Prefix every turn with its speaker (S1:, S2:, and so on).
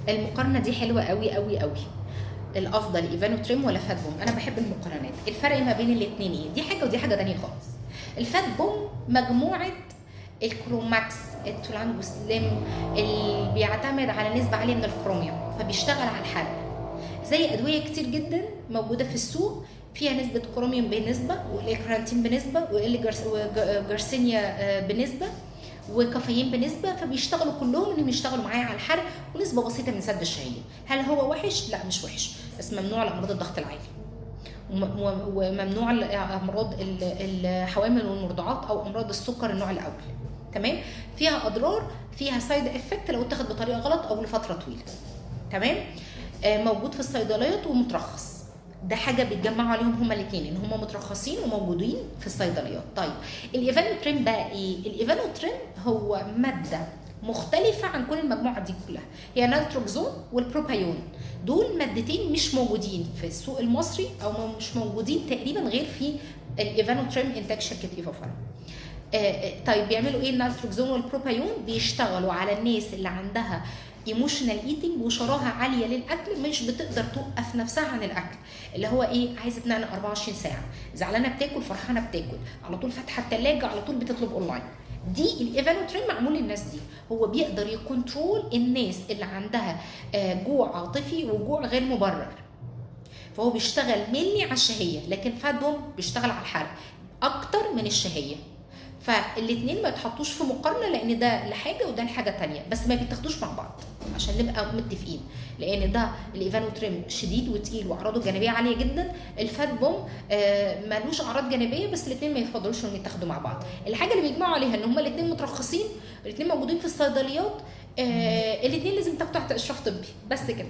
S1: المقارنة دي حلوة قوي قوي قوي. الافضل Evanotrim ولا Fat Bomb؟ انا بحب المقارنات. الفرق ما بين الاثنين ايه؟ دي حاجة ودي حاجة تانية خالص. ال Fat Bomb مجموعة الكروماكس، التولانجو سليم، اللي بيعتمد على نسبه عالية من الكروميوم، فبيشتغل على الحرق زي ادوية كتير جدا موجودة في السوق فيها نسبه كروميوم بنسبة، وال L-carnitine بنسبه، وال garcinia بنسبه، وكافيين بنسبه، فبيشتغلوا كلهم انهم يشتغلوا معايا على الحرق ونسبه بسيطة من سد الشهيه. هل هو وحش؟ لا مش وحش، بس ممنوع لامراض الضغط العالي، وممنوع لامراض الحوامل والمرضعات او امراض السكر النوع الاول. تمام؟ فيها اضرار، فيها side effect لو اتاخد بطريقة غلط او لفترة طويلة. تمام؟ موجود في الصيدليات ومترخص. ده حاجة بيتجمعوا عليهم هما الاثنين، ان هما مترخصين وموجودين في الصيدليات. طيب ال Evanotrim بقى ايه؟ ال Evanotrim هو مادة مختلفة عن كل المجموعة دي كلها، هي naltrexone وال bupropion. دول مادتين مش موجودين في السوق المصري، او مش موجودين تقريبا غير في ال Evanotrim انتاج شركة ايفا فارما. طيب بيعملوا ايه ال naltrexone وال bupropion؟ بيشتغلوا على الناس اللي عندها emotional eating وشراهه عالية للاكل، مش بتقدر توقف نفسها عن الاكل، اللي هو ايه؟ عايزه تنقنق 24 ساعة، زعلانة بتاكل، فرحانة بتاكل، على طول فاتحة الثلاجة، على طول بتطلب اونلاين. دي ال Evanotrim معمول للناس دي. هو بيقدر ي control الناس اللي عندها جوع عاطفي وجوع غير مبرر، فهو بيشتغل mainly على الشهيه، لكن Fat Bomb بيشتغل على الحرق اكتر من الشهيه. فالاثنين ما يتحطوش في مقارنة، لان ده لحاجة وده لحاجة تانية، بس ما بيتاخدوش مع بعض عشان نبقى متفقين، لان ده ال Evanotrim شديد وتقيل واعراضه الجانبية عالية جدا. ال Fat Bomb مالوش اعراض جانبيه، بس الاثنين ما يفضلوش انهم يتاخدوا مع بعض. الحاجة اللي بيجمعوا عليها ان هما الاثنين مترخصين، الاثنين موجودين في الصيدليات، الاثنين لازم تاخدوا تحت اشراف طبي، بس كده.